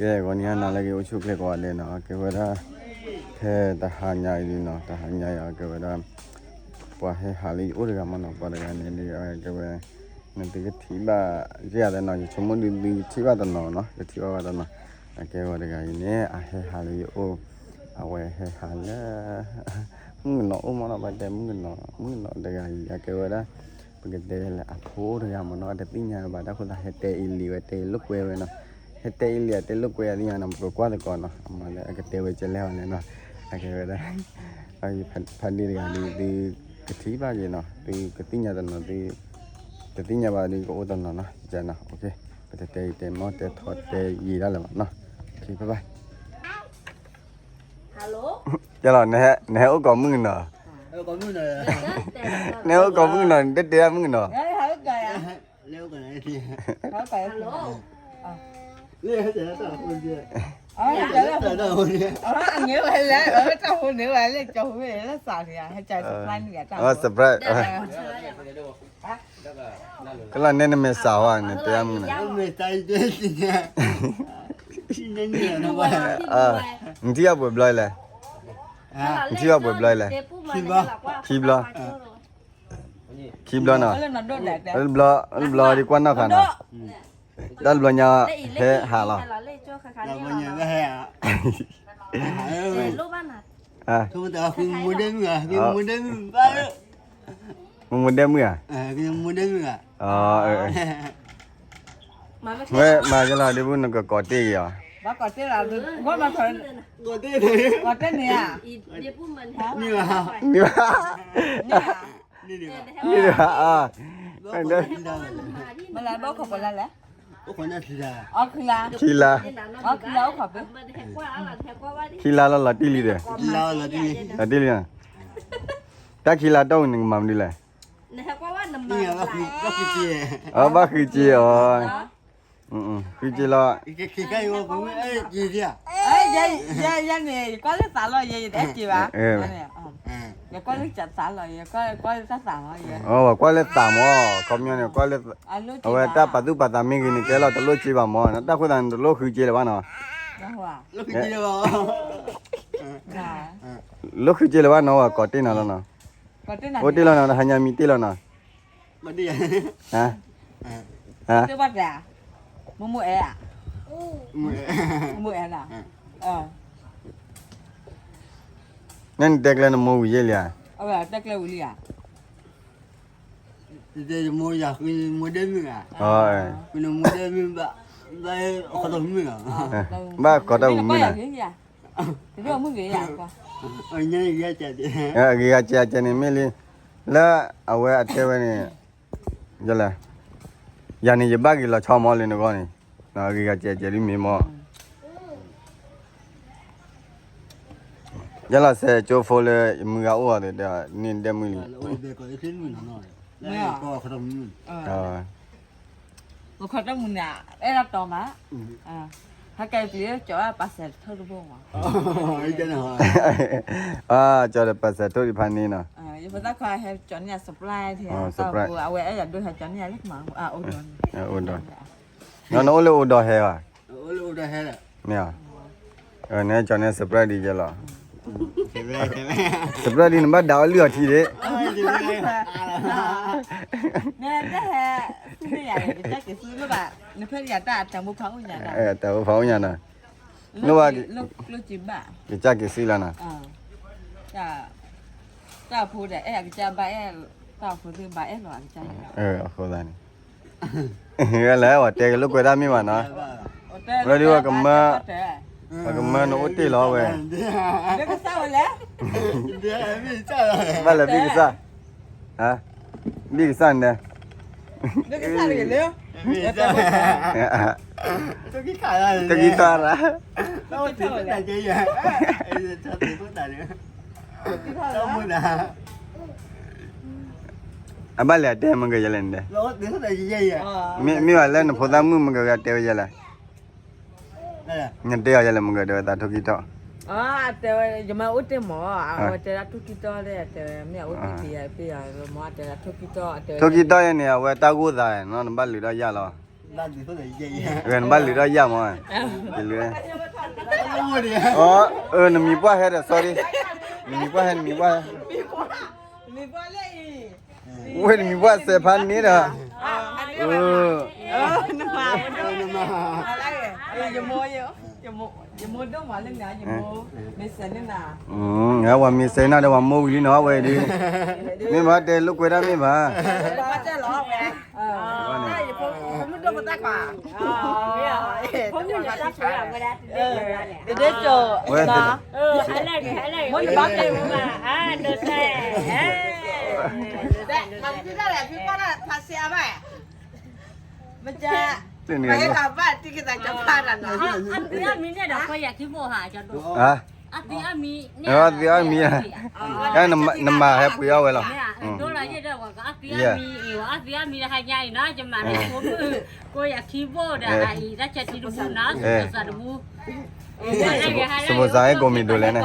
ကဲ ဂီၤနံၤဟါနၤလၢအဂ့ၤ အိၣ်ဆူၣ်အိၣ်ချ့ကိးဂၤဒဲးနီၤ, ကဲဝဲဒၣ် ဖဲတဟါညါအံၤနီၤ, တဟါညါအံၤ ကဲဝဲဒၣ် ပှၤဟဲဟးလၢယအိၣ်တဂၤမ့ၢ်နီၤ, ပှၤတဂၤန့ၣ် ကဲဝဲ နသုကထံၣ်ဘၣ်ယဲၢ်ဧါနီၤ, ယဆိကမိၣ်ဒုးသုကထံၣ်ဘၣ်တနီၤနီၤ, ယထံၣ်ဘၣ်ဘၣ်တနီၤ, အကဲဝဲတဂၤအံၤန့ၣ် အဟဲဟးလၢယအိၣ်, အဝဲဟဲဟးလၢ မုၣ်ကနီၤအိၣ်မ့ၢ်နီၤ, ပှၤတဲမုၣ်ကနီၤ, မုၣ်ကနီၤတဂၤအံၤ အကဲဝဲဒၣ် ပကတဲလဲၣ် အဖိတဂၤမ့ၢ်နီၤ, တသ့ၣ်ညါဘၣ် တၢ်ဃိသတး ဟဲတဲအံၤလံဝဲ တဲလိာ်ကွဲဝဲနီၤ, ဟဲတဲအံၤလံ အတဲလိာ်ကွဲအသ့ၣ်ညါနီၤ, ပကကွၢ်သကိးနီၤ, အမၤလၢအကတဲဝဲကဲလဲၣ်အီၤလဲၣ်နီၤ, အကဲဝဲဒၣ် ဖးဒ့တဂၤဒုး သုကထံၣ်ဘၣ်က့ၤနီၤ, သုကသ့ၣ်ညါတနီၤ, တသ့ၣ်ညါဘၣ်ဒုးကအိၣ်တနီၤနီၤ, ကနီၤ, ပတတဲအံၤတဲမီၢ်တဲထီတဲယံာ်ဒၣ်လၢၤဘၣ်နီၤ, ဘၣ်ဘၣ်. ကဲလီၤ, နဟဲအိၣ်ကိးမုၣ်ကနီၤ, နဟဲအိၣ်ကိးမုၣ်ကနီၤ, နတတဲဒၣ်မုၣ်ကနီၤ, အဝဲတၢ်ဟိန့ၢ်ဝဲလၢကၠီၤဟူန့ၣ်လၢစးန့ၣ်, surprise ကလီၤန့ၣ်နမဲာ်စးဝဲန့ၣ် တဲမုၣ်န့ၣ်, နထံၣ်ဘၣ်ပှဲၤဘျီလဲၣ်, နထံၣ်ဘၣ်ပှဲၤဘျီလဲၣ်, ခံဘျီ, ခံဘျီနီၤ, ဘျီ, ဘျီဒ်ကွၢ်နီၣ်ဃာ်နီၤ, တၢ်တဘျီညါ ဟဲဟးလီၤ, မိၢ်မိၢ်ဒဲမုၣ်ဧါ, မိၢ်မိၢ်ဒဲမုၣ်ဧါ, ဝဲမၤကလီၤဒ်ပူၤ နကကိးတ့ၢ်က့ၤအီၤ, ကိးတ့ၢ်ဧါ, န့ၢ်ဘၣ်, န့ၢ်ဘၣ်, မလၤဘၣ်ခိးပှၤလၢလဲၣ်, ခံလါ, ခံလါလီၤလီၤတံၢ်လံဒီး, လီၤတံၢ်လံ, တၢ်ခံလါတီၢ်ဝံၤနကမၤမနုၤလဲၣ်, အဘၣ်ဃုစ့အီၤ, ဃုစ့လီၤ, ယန့ၣ် ယကွၢ်လၢသးလီၤ ယဲ ယတအဲၣ်စ့ဘၣ်, ယကွၢ်လၢသးလီၤ, ကွၢ်လၢတၢ်သးမး, အဝဲကွၢ်လၢသးမး, ခီပညီန့ၣ် ကွၢ်လၢ အဝဲတၢ်ပာ်သူၣ်ပာ်သးမ့ၢ်ဂ့ၤန့ၣ် ကဲလီၤတလိၣ်စ့ဘၣ်မး, တၢ်ဃိသးန့ၣ်တလိၣ်ဃုစ့လၢၤဘၣ်နီၤ, လိၣ်ဃုစ့လၢၤဘၣ်နီၤ, ဝဲကိးတ့ၢ်နၤလီၤနီၤ, အိၣ်တ့ၢ်လီၤနီၤ, တဟါညါမံတ့ၢ်လီၤနီၤ, မ့ၢ်အဲၣ်, နတဲကျဲနမိၢ်ဝံၤယဲၢ်လံဧါ, တဲကျဲဝံၤလံဧါ, မိၢ်ဒဲမုၣ်ဧါ, ဘၣ်ကိးတၢ်ဝံၤမုၣ်နီၤ, အဂ့ၤဂၤစဲးစဲးန့ၣ်မ့ၢ်လံ, လၢအဝဲအတဲဝဲန့ၣ်, ယလဲၣ်, ယၤန့ၣ်ယဘၣ်က့ၤလီၤဆီမးလၢနဂီၢ်န့ၣ်, အဂ့ၤဂၤစဲးစဲးဒ်မ့ၢ်မး, ယလီၤစဲးကၠိဖိလၢယမုၢ်ဂၤအိၣ်အီၤဒီး န့ၢ်ဒဲမုၢ်လံ, မ့ၢ်ခီတမုၢ်န့ၣ် အဲၣ်ဒိးတီမး, ဟဲကဲပျံၤကၠီၤပာ်စဲးထိၣ်တဘိမး, ကၠီၤဒီးပာ်စဲးထိၣ်ဒံးဖးန့ၣ်နီၤ, ယဖိသၣ်ခွါဟဲကၠီၤန့ၢ် surprise ထံၣ်, အဝဲအဲၣ်ယၤဒိၣ်ဟဲကၠီၤန့ၢ်လၢကမၤ, အိၣ်ဒီး, နအိၣ်လၢအိၣ်ဒီးဟဲဘၣ်, မ့ၢ်, နဟဲကၠီၤန့ၢ် surprise ဒ်ယဲလီၤ, surprise ဒ်နဘၣ်ဒၣ်အီၤလုၢ်အီၤထံဒံး နတဟဲ, နဖဲယၤတၢ်တၢ်မူဖးအိၣ်ညါ, တၢ်မူဖးအိၣ်ညါနီၤ, ကစၢ်က့ၤစုလီၤနီၤ, တၢ်ဖိဒီးအဲၣ်အကစၢ်ဘၣ်အဲၣ်, တၢ်ဖိသ့ၣ်ဘၣ်အဲၣ်လီၤအကစၢ်, အဃိသတးန့ၣ်, လဲၤဝဲတဲကလိာ်ကွဲတၢ်မ့ၢ်ဘၣ်နီၤ, ဝဲဒ်ဝဲကမၢ, ပကမၢနအိၣ်တ့ၢ်လီၤဝဲ, ဘၣ်လဲၤဘံၣ်ကစၢ်, ဘံၣ်ကစၢ်န့ၣ်, တဂံၢ်တၢ်ရၢ်, အဘၣ်လဲၤအတဲမ့ၢ်ဂ့ၤယဲလဲၣ်န့ၣ်, မ့ၢ်ဘၣ်လၢနဖိသၣ်မုၣ်မ့ၢ်ဂ့ၤဂၤတဲဝဲယဲလဲၣ်, နတဲအီၤယဲလဲၣ်မ့ၢ်ဂ့ၤတဲဝဲသးထိၣ်ကံၢ်ထီၣ်, အတဲဝဲ ယမ့ၢ်အိၣ်တ့ၢ်မး, အဝဲတဲဒၣ်ထိၣ်ကံၢ်ထီၣ်ဒီး အတဲဝဲမ့ၢ်အအိၣ်တ့ၢ်ပယၤပယၤမ့ၢ် အတဲဒၣ်ထိၣ်ကံၢ်ထီၣ်, အတဲဝဲ ထိၣ်ကံၢ်ထီၣ်ယဲန့ၣ် အဝဲတၢ်ဂိၢ်သးနီၤ နဘၣ်လုာ်ဒီးယၤလီၤ, နဘၣ်လုၢ်ထီၣ်ယၣ်မး, အ, နမံၤပှၢ်ဟဲဒီး sorry, နမံၤပှၢ်ဟဲ နမံၤပှၢ်ဟဲ, ဝဲနမံၤပှၢ်စဲးဖးန့ၣ်ဒီး, ယမိၢ်, ယမိၢ်ဒိၣ်မးလၢနၤ, ယမိၢ်မ့ၢ်စဲးန့ၣ်နၤ, ပှၤမ့ၢ်စဲးနၤဒီးပှၤမိၢ်ဝံၤလံနီၤ ဝဲဒုး, မ့ၢ်ဘၣ်တဲလိာ်ကွဲးတၢ်မ့ၢ်ဘၣ် အသံအမံၤ, နမၤဟဲပှ့ၤအီၣ်ဝဲလီၤ, အသံအမံၤ, ကိးယၤခံဘိၣ်ဒီးအအံၤ တၢ်ဆဲးထံတဘူနီၤ, စဖိစးဟဲကိးမံၤဒိးလဲၣ်န့ၣ်,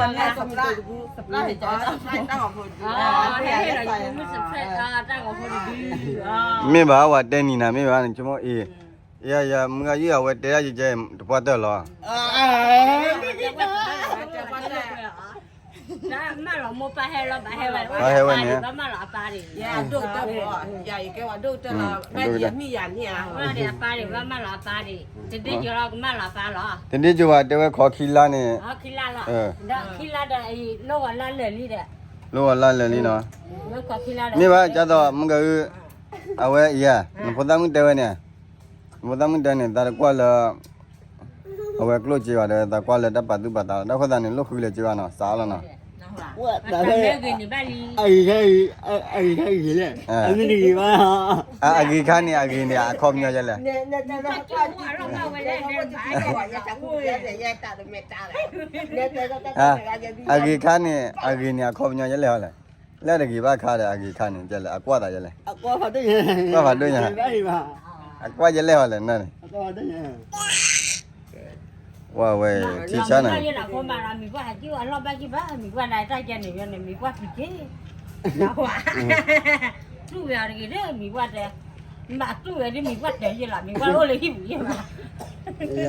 မ့ၢ်ဘၣ်ဝဲတဲနံၤနၤမ့ၢ်ဘၣ်န့ၣ် ဆိကမိၣ်အံၤ, ယၤယၤမုၢ်ဂၤယုၢ်အဝဲတဲဒၣ်ယကဲတပှၢ်တၢၢ်လီၤ မၤလီၤမိၢ်ပၢ်ဟဲလီၤ ဘၣ်ဟဲဝဲန့ၣ်, ဘၣ်မၤလီၤအပၢ်ဒံး, အပၢ်ဒံး ဘၣ်မၤလီၤအပၢ်ဒံး, တဒ့ကၠိၤလီၤ ကမၤလီၤအပၢ်လီၤ, တဒ့ကၠိၤဘၣ်တဲဝဲခီခံလါန့ၣ်, ဒီးခံလါဒီးအံၤ လိၣ်ဝဲလါလၢာ်လံဒီး, လိၣ်ဝဲလါလၢာ်လံနီၤ, မ့ၢ်ဘၣ်ကၢ်သိး မုၢ်ဂၤအုၣ်, အဝဲအံၤဧါ, နဖိသၣ်မုၣ်တဲဝဲန့ၣ်, နဖိသၣ်မုၣ်တဲန့ၣ် သးတကွၢ်လၢ အဝဲကျိၣ်စ့ဘၣ်ဒီး သးကွၢ်လၢတၢ်ပာ်သူၣ်ပာ်သးလီၤ တၢ်ဃိသးန့ၣ် လိၣ်ဃုလၢၤက့ဘၣ်နီၤ စးလီၤနီၤ, အဂ့ၤခါန့ၣ် အဂ့ၤန့ၣ် အခီပညီယဲလဲၣ်, အဂ့ၤခါန့ၣ် အဂ့ၤန့ၣ် အခီပညီယဲလဲၣ်ဟီလဲၣ်, လၢတဂ့ၤဘၣ်ခါဒီး အဂ့ၤခါန့ၣ် ယဲလဲၣ်ဟီလဲၣ်, လၢတဂ့ၤဘၣ်ခါဒီး အဂ့ၤခါန့ၣ် ယဲလဲၣ် အကွၢ်သးယဲလဲၣ်, အကွၢ်ယဲလဲၣ်ဟီလဲၣ်န့ၣ် ဝဲဝဲ ထံဆါန့ၣ်, မံၤပှၢ်ဟဲက့ၤအလီၢ်ဘၣ်က့ၤဘၣ် မံၤပှၢ်န့ၣ် တၢ်ကဲန့ၣ် မံၤပှၢ်ဖံးက့ၤ, တူၢ်ဝဲအီၤတဂ့ၤဒီး မံၤပှၢ်တဲ, မ့ၢ်တူၢ်ဝဲဒီး မံၤပှၢ်တဲယဲလီၤ မံၤပှၢ်အိၣ်လၢဟံၣ်ပူၤယဲ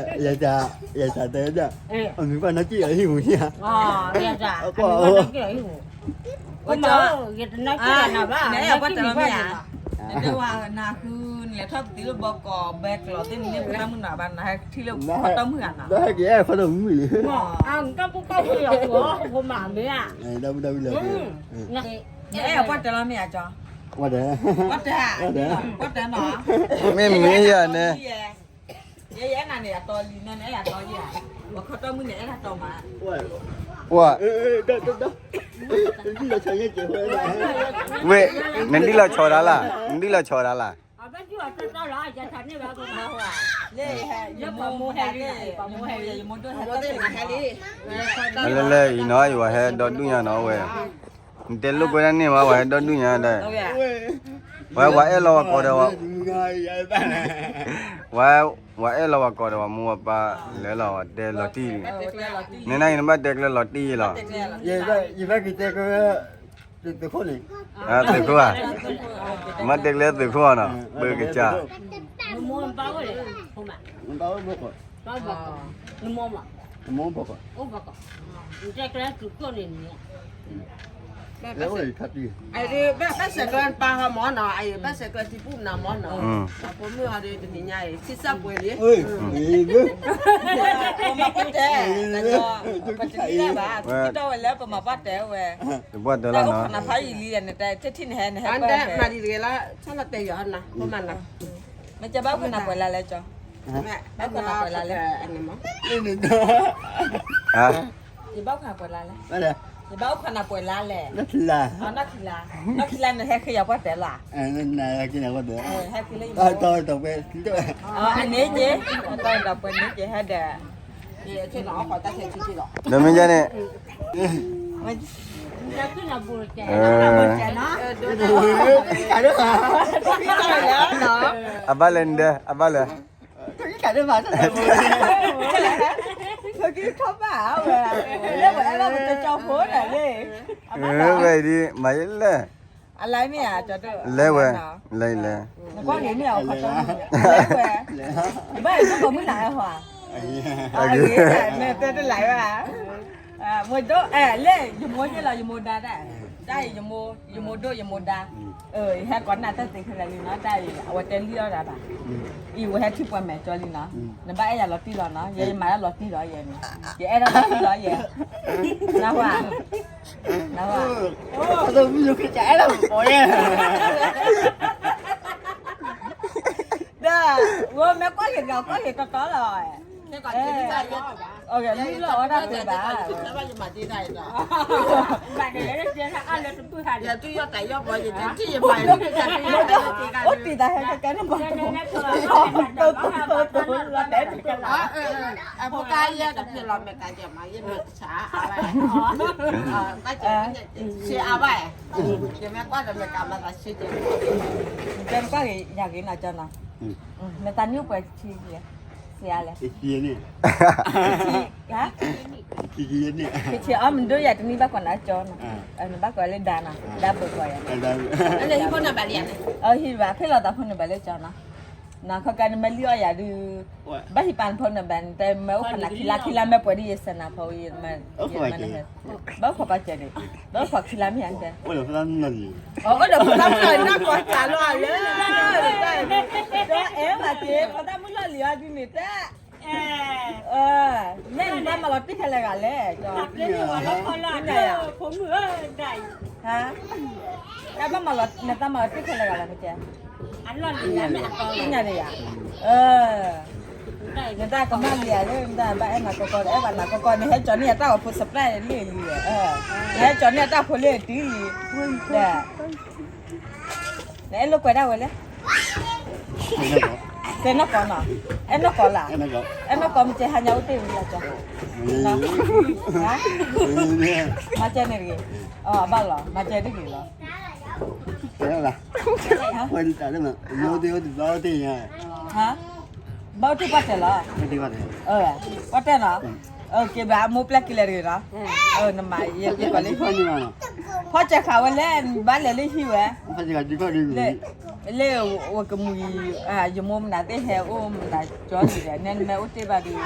လီၤ, ယတၢ်တဲဒၣ်, မံၤပှၢ်နီၣ်ကံၣ်အီၤဟံၣ်ပူၤယဲ, ယတၢ်, မံၤပှၢ်နီၣ်ကံၣ်အီၤဟံၣ်ပူၤ, ကမၤယတနီၣ်ကံၣ်အီၤနၤဘၣ်, နတဲဝဲနၤဃု နလဲၤထီၣ်ပသံလၢဘီကီး ဘဲကျီးသ့ၣ်န့ၣ် နမ့ၢ်ဖိသၣ်မုၣ်နၤဘၣ် နဟဲထံၣ်လၢခီတီမုၢ်ဂၤနီၤ, ဟဲက့ၤအဲၣ်ခီတီမုၣ်လံ, တၢ်ပူၤကီၢ်ပူၤလီၤ ဖိမၤမ့ၢ်ဧါ, တၢ်ပူၤတၢ်ပူၤလီၤ, နအဲၣ်အပှၢ်တဲလီၤမ့ၢ်ဧါကၠီ, ပှၢ်တဲ, ပှၢ်တဲ, ပှၢ်တဲနီၤ, မ့ၢ်မ့ၢ်ယၤန့ၣ် ယဲယအဲၣ်နၤန့ၣ် အတီလံ နအဲၣ်အတီယဲၢ်, ပှၤခီတီမုၣ်န့ၣ် အဲၣ်နၤတီမး, ပှၢ်, ဝဲ, နဒ်လီၤဆီဒၣ်လၢ်, နဒ်လီၤဆီဒၣ်လၢ်, လၢလၢအံၤနီၤ ယဝၤဟဲဒီဒူၣ်ညါနီၤဝဲ, နတဲလိာ်ကွဲဒၣ်န့ၢ်မး ဝဲဟဲဒီဒူၣ်ညါဒီး, ဝဲဝဲအဲၣ်လီၤဝဲကိးဒီးဝဲ ဝဲအဲၣ်လီၤဝဲကိးဒီးဝဲမိၢ်ဝဲပၢ်လဲၤလီၤ ဝဲတဲလီၤတံၢ်လံ, န့ၣ်နအံၤနဘၣ်တဲကျဲလီၤတံၢ်လီၤ, ယဘၣ်က့ၤတဲကျဲ, သုးခိၣ်န့ၣ်, သုးခိၣ်ဧါ, မ့ၢ်တဲကျဲသုးခိၣ်အီၤနီၤ ပၢကစၢ် နမိၢ်ဘၣ်အိၣ်လဲၣ်, နမိၢ်မး, နမိၢ်ဘၣ်ကီး, နတဲကျဲသုးခိၣ်န့ၣ်န့ၣ်, ဘၣ်ဆဲးကျၢပၢ်ဟီမၢ်နီၤ အံၤ ဘၣ်ဆဲးကျၢထံပူၤနၤမၢ်နီၤ, အဖိမုၣ်ဟီဒီးတနံၤညါအံၤ ထံစၢ်ပှဲၤလံ, ပမၤပှၢ်တဲ, ပတနံၤညါဘၣ် ပထံၣ်တီၢ်ဝဲလၢပမၤပှၢ်တဲဝဲ, တၢ်အိၣ်ခိးနၤဖးယံာ်လံ နတထံၣ်နဟဲ နဟဲပၢၢ်ဖဲ, မၤဒ်တဂ့ၤလၢ ဆီလီၤတဲာ်ယီၤနၤ ပမၤနၤ, မ့ၢ်ကဘၣ်အိၣ်ခိးနၤပှဲၤလါလဲၣ်ကၠီ, ဘၣ်အိၣ်ခိးနၤပှဲၤလါလဲၣ်, ယဘၣ်အိၣ်ခိးနၤပှဲၤလါလဲၣ်, ယဘၣ်အိၣ်ခိးနၤပှဲၤလါလဲၣ်, နီၢ်ခံလါ, နီၢ်ခံလါနဟဲဃ့ယၤပှၢ်တဲလၢ်, ဟဲဃ့လၢယမိၢ်, အန့ၣ်က့, ဒီးပှဲၤန့ၣ်က့ဟဲဒီး, ဒီးမ့ၢ်ယါန့ၣ်, အဘၣ်လဲၣ်နဒဲ အဘၣ်လဲၣ်, ဝဲဒ်မၤယဲလဲၣ်, အလဲမ့ၢ်ဧါ ကၠီဒိၣ် လဲဝဲ, လဲလဲ, နကွၢ်ဂ့ၤမ့ၢ်ဧါ ခီကၠီဒိၣ် လဲဝဲ, နဘၣ်ယိၣ်ကီးမုၢ်လၢ်ဟီဧါ, အဂ့ၤ နတဲတလၢ်ဝဲ, မ့ၢ်ဒိၣ် အဲ လၢ ယမိၢ်ယ့ၢ်လီၤ ယမိၢ်ဒါတၢ်, တၢ်အံၤ ယမိၢ်ဒိၣ်ယမိၢ်ဒါ, ယဟဲကိးနၤတၢ်သ့ခဲလၢာ်လံနီၤ တၢ်အံၤ အဝဲတဲလံအီၣ်ဒၣ်ဘၣ်, အံၤဝဲဟဲထံၣ်ပှၤမဲာ်ကၠီလံနီၤ, နဘၣ်အဲၣ်ယၤလီၤတံၢ်လီၤနီၤ ယဲယမၤတၢ်လီၤတံၢ်လီၤယဲန့ၣ်, ယအဲၣ်ဒၣ်လီၤတံၢ်လီၤယဲ, နၢ်ဟူဧါ ဒီး ဝဲမ့ၢ်ကွၢ်က့ၤတဂၤ ကွၢ်က့ၤတီတီလီၤ, မုၢ်လီၤဝဲဒၣ်သ့ဘၣ်, အိၣ်တံၢ်တၢ်ဟဲကဲကဲန့ၣ်ဘၣ်, တိတိတိတိလီၤတဲာ်တကလီၤ, အဖိကါယဲတဖျၢၣ်လီၤမဲာ်ကၤယဲမး ယဲမဲာ်ကဆါအါဘၣ်, ဆါအါဘၣ်, ယမ့ၢ်ကွၢ်ဒီးမဲာ်ကၤမၤသးဆၢကဲ, နတဲနကွၢ်က့ၤယၤဂ့ၤနီၤကၠီနီၤ, နသးနံၣ်အိၣ်ပှဲၤဆံယဲ, ဆံးအါလဲၣ်, ဆံးအါ, မ့ၢ်ဒိၣ်ယၤတနံၣ်ဘၣ်ကိးနၤကၠီနီၤ, နဘၣ်ကိးလၢဒါနီၤ ဒါဘၢၣ်ကိးယၤ, ဟံၣ်ဘၣ် ဖဲလီၤသးဖိန့ၣ်ဘၣ်လၢကၠီနီၤ, နခီကါနမ့ၢ်လံအီၣ်ယၤဒုး, ဘၣ်ဟံၣ်ပာ်နဖိန့ၣ်ဘၣ် နတဲမ့ၢ်အိၣ်ခိးနၤခံလါ ခံလါမ့ၢ်ပှဲၤဒ်ယဲစဲးနၤဖိ, ဘၣ်အိၣ်ခိးပာ်စၢၤန့ၣ်, ဘၣ်အိၣ်ခိးခံလါမ့ၢ်ဧါနတဲ, အိၣ်ဒီးဖိသၣ်မုၣ်လီၤနၢ်ကီၢ်စးလီၤလၢ, ဒီးအဲၣ်ဘၣ်က့ၤ ဖိသၣ်မုၣ်လီၢ်လံၤအီၤဒ်န့ၣ်တဲ, မ့ၢ်နတၢ်မၤလီၤတံၢ်ခဲလၢာ်ဂၤလဲၣ်, ဟါ, တၢ်ဘၣ်မၤလီၤ နတၢ်မၤလီၤတံၢ်ခဲလၢာ်ဂၤလဲၣ်မ့ၢ်ကဲ, သ့ၣ်ညါန့ၣ်ယၤ, နတၢ်ကမၣ်လံဧါလၢ နတၢ်ဘၣ်အဲၣ်နၤကီကီဒီး အဲၣ်ဘၣ်နၤကီကီ နဟဲကၠီန့ၢ်အတၢ်ဂီၤဖိ surprise လံလံ, နဟဲကၠီန့ၢ်အတၢ်ဖိလံတံၢ်လံ, ဒီး နအဲၣ်လိာ်ကွဲဒၣ်ဝဲလဲၣ်, တဲနီၢ်ကီၢ်နီၤ, အဲၣ်နီၢ်ကီၢ်လၢ, အဲၣ်နီၢ်ကီၢ်မ့ၢ်ကဲဟါညါအိၣ်တ့ၢ်ဝံၤလၢကၠီ, မၤကဲန့ၣ်တဂ့ၤ, အဘၣ်လီၤ မၤကဲတဂ့ၤလီၤ, ဘၣ်အိၣ်တ့ၢ်ပှၢ်တဲာ်လီၤ, ပှၢ်တဲာ်နီၤ, က့ဘၣ်အမိၢ်ပျဲၢ်က့ၤလဲၤတဂ့ၤနီၤ, နမၤယဲက့ၤကီးလံ, ဖီစၢၤဃာ်ဝဲလဲၣ် နဘၣ်လဲၤလၢဟံၣ်ဝဲ, လၢဝဲကမုာ်, ယမိၢ်မနုၤသ့ၣ်ဟဲအိၣ်မနုၤကၠီလံဒီး နဲနမ့ၢ်အိၣ်တ့ၢ်ဘၣ်ဒီး,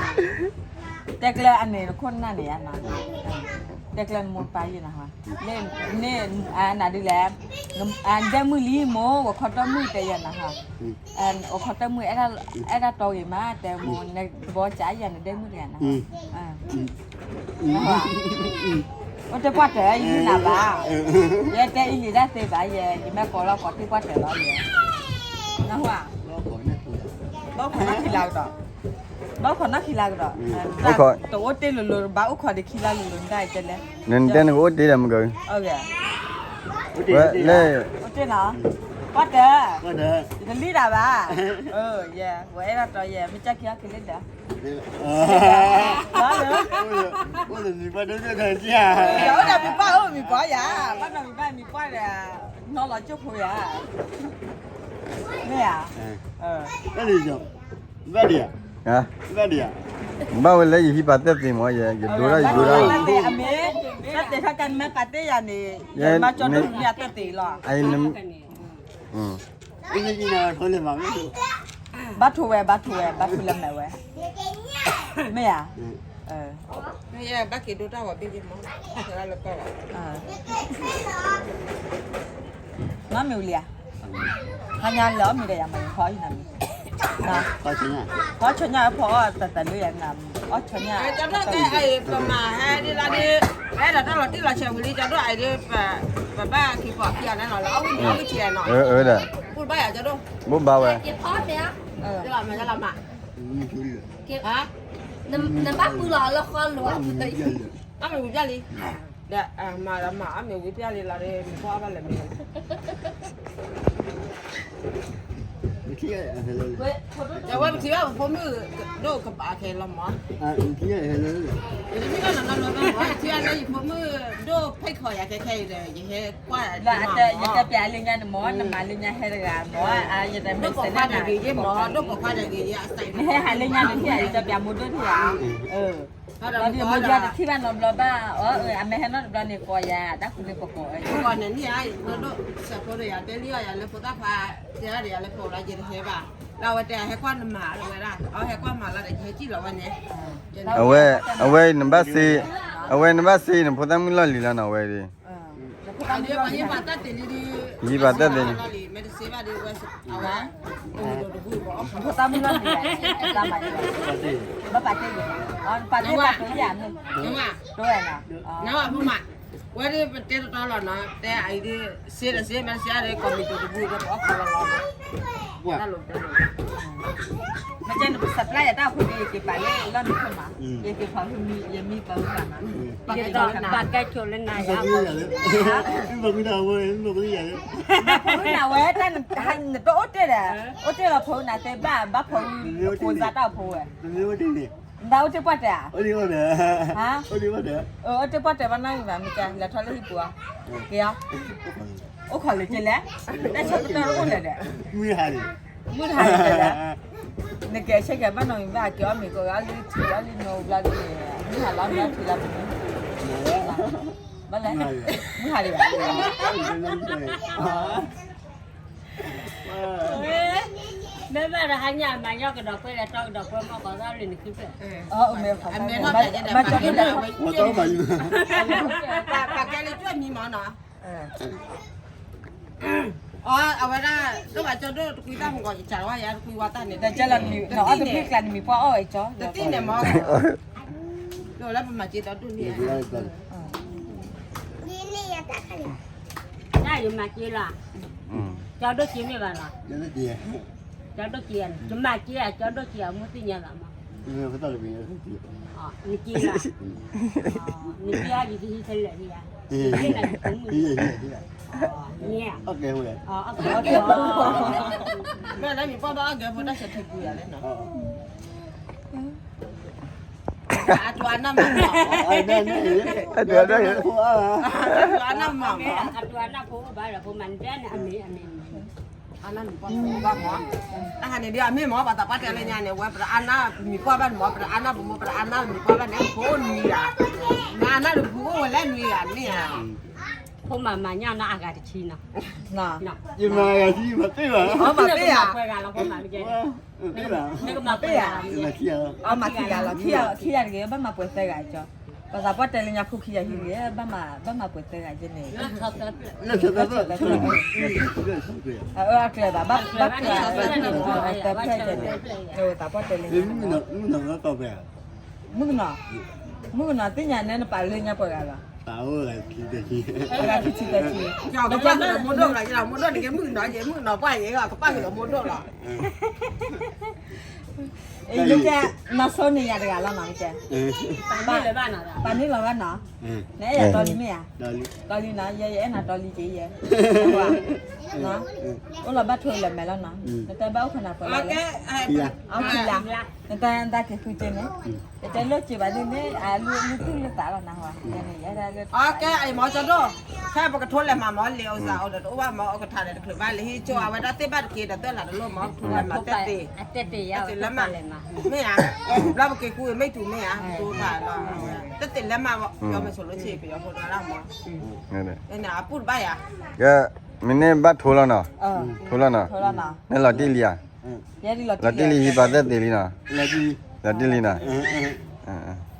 တဲကျၢၤအန့ၣ်နခိၣ်နနၢ်န့ၣ်ယါနီၤ, တဲကျၢၤနမိၢ်ပၢ်ယဲနဟါ, လၢ, နဒ်လဲၣ်, ဒဲမုၢ်လံမိၢ် ဂီၤခီတၢ်မုၢ်တဲယဲနဟါ, ဂီၤခီတၢ်မုၢ် အဲၣ်ဒၣ်တီဂ့ၤမး တဲမိၢ် နဘီစးယဲနဒဲမုၢ်တဂၤနဟါ, အိၣ်တ့ၢ်ပှၢ်တဲာ် ယမုၢ်နၤဘၣ်, ယဲတဲအံၤလံဒၣ်သ့ဘၣ်ယဲ ယမ့ၢ်ကိးလီၤကိးတ့ၢ်ပှၢ်တဲာ်လီၤယဲ, နဟါ, ဘၣ်အိၣ်ခိးနီၢ်ခံလါကဒီး, ဘၣ်အိၣ်ခိးနီၢ်ခံလါကဒီး, တအိၣ်တ့ၢ်လိၤလိၤ ဘၣ်အိၣ်ခိးဒီးခံလါလိၤလိၤ နတၢ်အံၤတဲလဲၣ်, နတဲနကအိၣ်တ့ၢ်ဒီးမုၢ်က, ဝဲလဲၣ်, အိၣ်တ့ၢ်နီၤ, ပှၢ်တဲာ်, ယတလံၣ်တၢ်ဘၣ်, ယဲ, ဝဲအဲၣ်ဒၣ်တီယဲ မ့ၢ်ကၢ်ခံအီၣ်ခံလၢဒီး အိၣ်ဒီးမံၤပှၢ်ဒိၣ်ဒိၣ်ဒီး, အိၣ်ဒီးမံၤပှၢ်အိၣ်မံၤပှၢ်ယၤ, ဘၣ်ဒီးမံၤပှၢ်မံၤပှၢ်ဒီး, နီၢ်လီၤကၠိဖိယၤ, မ့ၢ်ဧါ, ဘၣ်ဒံးဧါ, ဘၣ်ဝဲလၢယဟံးပာ်တဲသ့မ့ၢ်ယဲ ယဒိဒၣ်ယဒိဒၣ်, အမ့ၢ်, တၢ်တဲခါကနမ့ၢ်ပာ်တဲယၤန့ၣ်, ယမၤကၠီဒိၣ်မ့ၢ်အတဲသ့လီၤ ဘၣ်ထိၣ်ဝဲ ဘၣ်ထိၣ်ဝဲ ဘၣ်ထိၣ်လၢမဲာ်ဝဲ, မ့ၢ်ဧါ, ဘၣ်က့ၤဒိတၢ်ဂီၤဘ့ၣ်ဘ့ၣ်မး, နီၢ်မ့ၢ်ဝံၤလံဧါ, ဟါညါလၢအီၣ်မ့ၤဒီးယၤမ့ၢ်ဖီအံၤနၤမ့ၢ်, ဖီဆိညါဖီအီၣ်တၢ်တၢ်လၢယၤနၤ, အီၣ်ဆိညါ, ပမၤဟဲဒ်လၢဒ်, အဲၣ်ဒိးတၢ်လီၤတံၢ်လီၤဆဲးဝံၤလံ ကၠီဒိၣ်အံၤဒ်, ပဘၣ်က့ၤပိာ်ခံဂၤန့ၣ်လီၤ လၢအဝံၣ်အဝံၣ်ကဲနီၤ, ဘၣ်ယၤကၠီဒိၣ်, ဘိးဘၣ်ဝဲ, မ့ၢ်လီၤမး, နဘၣ်ပူၤလီၤလၢဃီလိၤ, အမ့ၢ်ဝံၤပျၢ်လံ, ဒီးမၤဒီးမၤ အမ့ၢ်ဝံၤပျၢ်လံလီၤဒီး မ့ၢ်ပှၢ်ဘၣ်လဲၣ်မ့ၢ်, အဝဲပထံၣ်ဘၣ်ပဖိမုၣ်ဒိၣ်ကပာ်ခဲလီၤမး, ပထံၣ်ဘၣ်နနီၤနီၤ ထံအလၢယဖိမုၣ်ဒိၣ်ဖံးခိးယၤခဲခဲအံၤဒီး ယဟဲကွၢ်လၢ ယတဲပျးလၢညါန့ၣ်မ့ၢ် နမၤလၢညါဟဲတဂၤမ့ၢ် ယတမ့ၢ်စဲးန့ၣ် ဒိၣ်ပိာ်ခွါတဂ့ၤယဲမ့ၢ် ဒိၣ်ပိာ်ခွါတဂ့ၤယဲ နဟဲဟးလၢညါန့ၣ် ယတဲပျးမိၢ်ဒိၣ်ထံဧါ ဒီးမိၢ်ဒိၣ်တထံၣ်ဘၣ်နီတဘျီဘၣ် အၢ အမဲဟဲနီတဘျီန့ၣ် ကိးယၤ တၢ်ဃုန့ၣ်ပကိး ကိးန့ၣ်န့ၣ် ဒိၣ်စဲးဖိဒီးယၤ တဲလံအီၤယၤလၢဖိသၣ်ခွါ တဲဒၣ်ဒီးယၤလၢဖိလီၤ ယတဟဲဘၣ် ဒီးအဝဲတဲဟဲကွၢ်နမၤဝဲဒၣ် အဝဲဟဲကွၢ်မၤလီၤဒီး ယဟဲစံၣ်လီၤဝဲန့ၣ် အဝဲ အဝဲနဘၣ်စ့ အဝဲနဘၣ်စ့န့ၣ် ဖိသၣ်မုၣ်လီၢ်လံၤလီၤနီၤ အဝဲဒၣ် ယဘၣ်တၢ်သ့လံ ယဘၣ်တၢ်သ့လံ မ့ၢ်တစ့ဘၣ်ဒီးဝဲ အဝဲ ဖိသၣ်မုၣ်လီၢ်လံၤ တၢ်မၤယၤ ဘၣ်ပာ်တ့ၢ်ယၤ ပာ်တ့ၢ်ပာ်တ့ၢ်ယၤ နဝဲဖိမး ဝဲဒၣ်ပတဲတတီလီၤနီၤ တဲအံၤဒ် စ့ဒီးစ့ မ့ၢ်စ့ဒီး ကိးမံၤတဘူၣ်ဒီး ပအီၣ်ခီလီၤလီၤ တၢ်လိၤတၢ်လိၤ မ့ၢ်ကဲန့ၣ် ပ supply ယတၢ်ဖိန့ၣ် ယက့ၤပာ်လၢလီၢ်မံခိၣ်မး ယက့ၤဖီၣ်မံၤ ယမံပာ်ဝဲမး ပာ်ကဲဆိးလၢနၤယၤ ပာ်ဝဲတၢ် နတအိၣ်တ့ၢ်ဒီး အိၣ်တ့ၢ်လီၤဖိနၤသ့ဘၣ် ဘၣ်ဖိဝံၤ ဖိစါတၢ်ဖိဝဲ နအိၣ်တ့ၢ်ပှၢ်တဲာ်ဧါ အိၣ်တ့ၢ်ပှၢ်တဲာ်ဘၣ်နီၢ်ဂံၢ်ဘၣ် မ့ၢ်ကဲ လဲၤထီၣ်လၢဟံၣ်ပူၤအီၤ က့ၤအီၤ အိၣ်ခိးလၢက့ၤလဲၣ် တၢ်ဆၢကတီၢ်အိၣ်လဲၣ်ဒီး မုၢ်ဟါန့ၣ် နကဲဆဲးကဲဘၣ်နီၢ်ဂံၢ်ဘၣ် က့ၤအီၣ်မ့ၤကိးဂၤလၢထံလီၤလံနိဘျီဒ်န့ၣ် မုၢ်ဟါလီၤမ့ၢ်ထံလီၤပူၤ ဘၣ်လဲၣ် မုၢ်ဟါဒံးဘၣ် မ့ၢ်ဘၣ်ဒီးဟါညါ မၤညီကဒီးကွဲလဲၣ် တီကဒီးကွဲမီၢ်ကီးသၣ်လၢနခုဖျၢၣ် အမဲာ်ထီၣ် ပာ်ကဲလၢကွဲမံမီၢ်နီၤ အဝဲဒၣ် ဒိၣ်ဘၣ်ကၠီဒိၣ်တကွံတၢ်မူကီး ယစးဝါယၤတကွံဝါတၢ်န့ၣ် တကဲလီၤ နမံၤပှၢ်အီၣ်ဝဲကၠီ တသ့ၣ်န့ၣ်မီၢ် ဒိၣ်လၢပမၤက့ၤဒီဒိၣ်န့ၣ် တၢ်ယမၤက့ၤလီၤ ကၠီဒိၣ်က့ၤမ့ၢ်ဘၣ်လီၤ ကၠီဒိၣ်က့ၤ ယမၤက့ၤအကၠီဒိၣ်က့ၤအမူသ့ၣ်ညါလီၤမီၢ် နက့ၤလီၤ နက့ၤအီၤယကဟံးခဲလၢာ်ယၤ မ့ၢ်အီၣ်ကဲဖိ မ့ၢ်လၢမ့ၢ်ပှၢ်ဘၣ်အီၣ်ကဲဖိတၢ်ဆဲးထံပူၤယၤလဲၣ်နီၤ အတူအနၢ်မး အတူအနၢ်မး အတူအနၢ်ဖိဘၣ်ဒီးဖိမၤနတဲန့ၣ်အမ့ၢ်အမ့ၢ် အနၢ်မံၤပှၢ်ဖိဘၣ်မီၢ် တၢ်ဟါန့ၣ်ဒ်အမ့ၢ်မီၢ် ပှၤသးပှၢ်တဲလၢညါန့ၣ် ဝဲပတအါနၢ်မံၤပှၢ်ဘၣ်န့ၣ်မီၢ် ပတအါနၢ်ပမိၢ် ပတအါနၢ်မံၤပှၢ်ဘၣ်န့ၣ် ဖိနွံဂၤ နအါနၢ်တပူၤအိၣ်ဝဲလၢနွံဂၤန့ၣ်ဧါ ဖိမၤမၤညါနီၢ်အဂၤတဆံနီၤ ယမၤဂၤဆံမၤတ့ၢ်ဘၣ် မၤတ့ၢ်ဧါ ပှဲၤဂၤလီၤဖိမၤမ့ၢ်ကဲ နကမၤပှဲၤဂၤလီၤ အမၤခံဂၤလီၤ ခံဂၤတဂ့ၤ ဘၣ်မၤပှဲၤသၢဂၤကၠီ ပှၤသးပှၢ်တဲလၢညါဖိခံဂၤဟံၣ်ဂ့ၤ ဘၣ်မၤပှဲၤသၢဂၤကဲန့ၣ် လၢဆၢသၢဖျၢၣ် အကျဲဘၣ် ဘၣ်ကျဲ သၢဖျၢၣ်ကဲန့ၣ် သးပှၢ်တဲလၢညါ မုၣ်ကနီၤ မုၣ်ကနီၤ သ့ၣ်ညါနဲနပာ်လၢညါပှဲၤဂၤလီၤ အဂၤခံဆံသၢဆံ မိၢ်ဒိၣ်လီၤ မိၢ်ဒိၣ်တက့ၢ် မုၣ်ကနီၤ ယမုၣ်ကနီၤပှၢ်ယဲ ကပၣ်က့ၤဒီးမိၢ်ဒိၣ်လီၤ မ့ၢ်ကဲ နီၢ်ဆိန့ၣ်ယၤတဂၤလီၤနီၤ မ့ၢ်ကဲ ပာ်န့ၢ်လီၤဘၣ်နီၤ နအဲၣ်ယၤတီလံမ့ၢ်ဧါ တီလံနီၤ ယဲယအဲၣ်နၤတီလံက့ၤယဲ အိၣ်လီၤဘၣ်ထိးလၢမဲာ်လီၤနီၤ နတဲဘၣ်အိၣ်ခိးနၤပှဲၤလီၤ အီၣ်ခံလါ နတဲနသးက့ၤဃုက့ၤန့ၣ် ယတဲလိၣ်က့ၤဘၣ်ဒ်န့ၣ် အလုၢ်သူၣ်လုၢ်သးလီၤနၤဟီ ယဲန့ၣ်ယဲဒၣ်လၢ အကဲအံၤမီၢ်ကၠီဒိၣ် ခဲပကထိလဲၤမၤမီၢ်လံ အိၣ်စးအိၣ်ဒီးတအိၣ်ဘၣ်မီၢ် အိၣ်ကထါဒီးတချုးဘၣ်လၢဟံၣ်ကၠီ အဝဲဒၣ်သ့ၣ်ဘၣ်တက့ၢ်ဒီး သၢလးတလိၣ်မီၢ် ကထိလဲၤမၤတသ့ တသ့လၢမး မ့ၢ်ဧါ ဘျီပက့ၤဃုမ့ၢ်တူၤမ့ၢ်ဧါ တိၢ်ဘၣ်လီၤ တသ့လၢမး ပယီၤမ့ၢ်ဆိးလိဆ့ ပယီၤဖိဒိၣ်လၢမီၢ် အပူၣ်တဘၣ်ယၤ ကဲ မ့ၢ်န့ၣ်ဘၣ်ထိလီၤနီၤ ထိလီၤနီၤ နလီၤတံၢ်လံဧါ လီၤတံၢ်လံ ဟံးပာ်သၢသ့လံနီၤ လီၤတံၢ်လံနီၤ